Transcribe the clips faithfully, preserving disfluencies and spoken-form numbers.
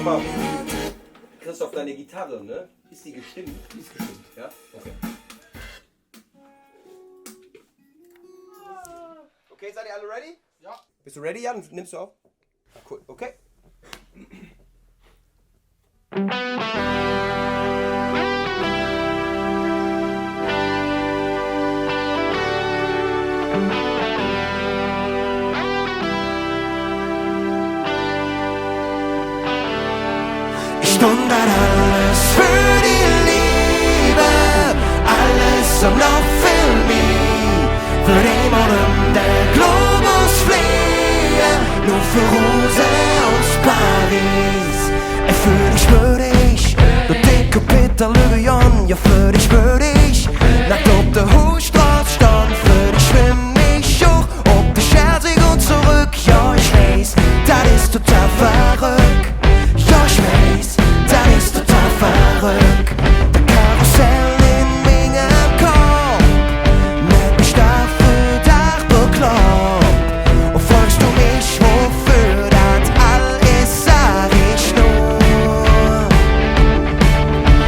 Guck mal, Christoph, deine Gitarre, ne? Ist die gestimmt? Die ist gestimmt. Ja? Okay. Okay, seid ihr alle ready? Ja. Bist du ready, Jan? Nimmst du auf? Cool, okay. Ich dun dat alles för die Leev, alles un noch vill mih. Wööd eimol öm der Globus fleege, nor för Rose us Paris. Ey, för dich wööd ich nor decke Peter Löwen, jo, för dich wööd ich naakt op der Huhstroß stonn, för dich schwimm ich och op der Scheldsig un zoröck. Jo, ich weiß, dat es total verröck. Jo, ich weiß, dat es total verröck. Dat Karussell en mingem Kopp mäht mich Dag för Dag beklopp. Un frögs do mich, woför dat all es, sag ich nor: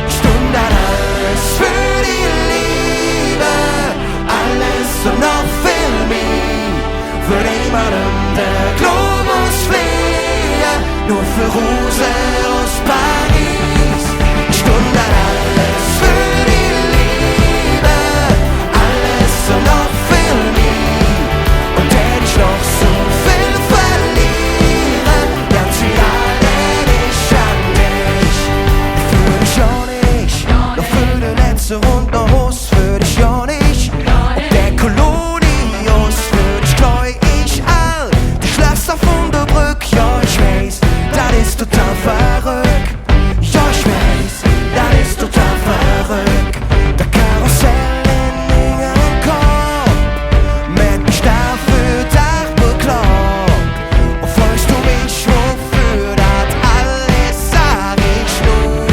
Ich dun dat alles för die Leev, alles un noch vill mih. Wööd eimol öm der Globus fleege, nor för Rose us Paris. Ich dun dat alles för die Leev, alles un noch vill mih. Un dät ich noch su vill verliere, jo, dann hald ich an dich. För dich gonn ich nor för de letzte Rund noh Hus, för dich gonn ich op der Kolonie us, för dich kläu ich all de Schlösser vun der Bröck. Jo, ich weiß, dat es total verröck. Jo, ich weiß, dat es total verröck. Dat Karussell en mingem Kopp mäht mich Dag för Dag beklopp. Un frögs do mich, woför dat all es, sag ich nor: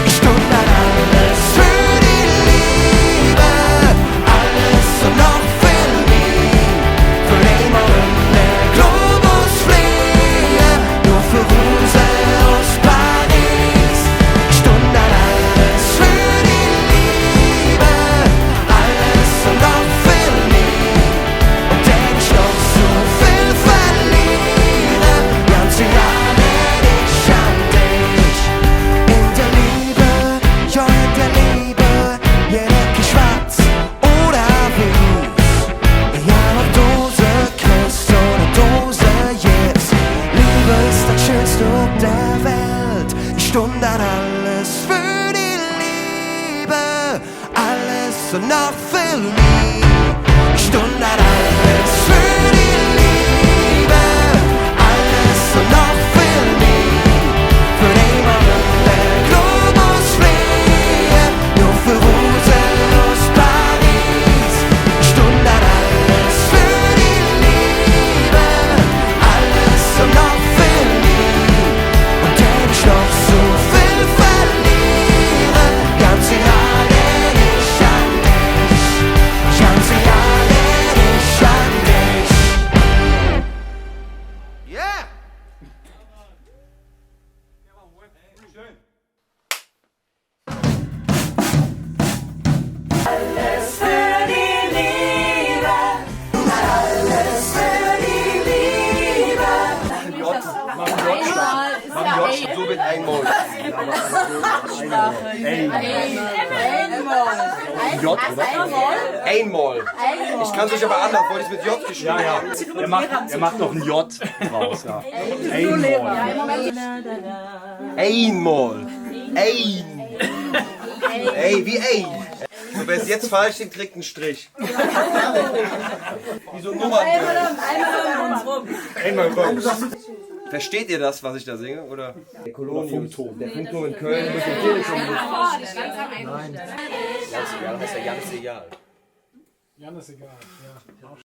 Ich dun dat alles för die Leev, alles un noch vill mih. Wööd eimol öm der Globus fleege, nor för Rose us Paris. Ich dun dat alles för die Leev, alles un noch vill mih. Un dät ich noch su vill verliere, jo, dann hald ich an dich. En der Leev, jo, en der Leev, je leck ich schwatz oder wieß. Egal ov do se knus oder do se jeß, Leev es dat Schönste op der Welt. Ich dun dat alles för die Leev, alles un noch vill mih. Ich dun dat alles för die Leev, alles un noch vill mih. Wööd eimol öm der Globus fleege, nor för Rose us Paris. Ich dun dat alles för die Leev, alles un noch vill mih. Un dät ich noch su vill verliere, ganz egal, dät ich an dich. Ganz egal, dät ich an dich. Yeah! Schön. Alles för die Leev. Alles för die Leev. Einmal ist ja J, so wird einmal. Einmal. J, oder? Einmal. Ich kann's nicht, aber anders, weil ich mit J geschrieben habe. Ja, ja. Er macht, er macht noch ein J draus, ja. Einmal. Einmal. Ein. Ey, wie ey? So, wer es jetzt falsch singt, kriegt einen Strich. Wie so ein Nummern. Einmal rum. Versteht ihr das, was ich da singe? Oder? Der Colonius, der Funkturm in Köln, muss natürlich schon. Ganz egal, heißt ja ganz egal. Jan ist egal, ja.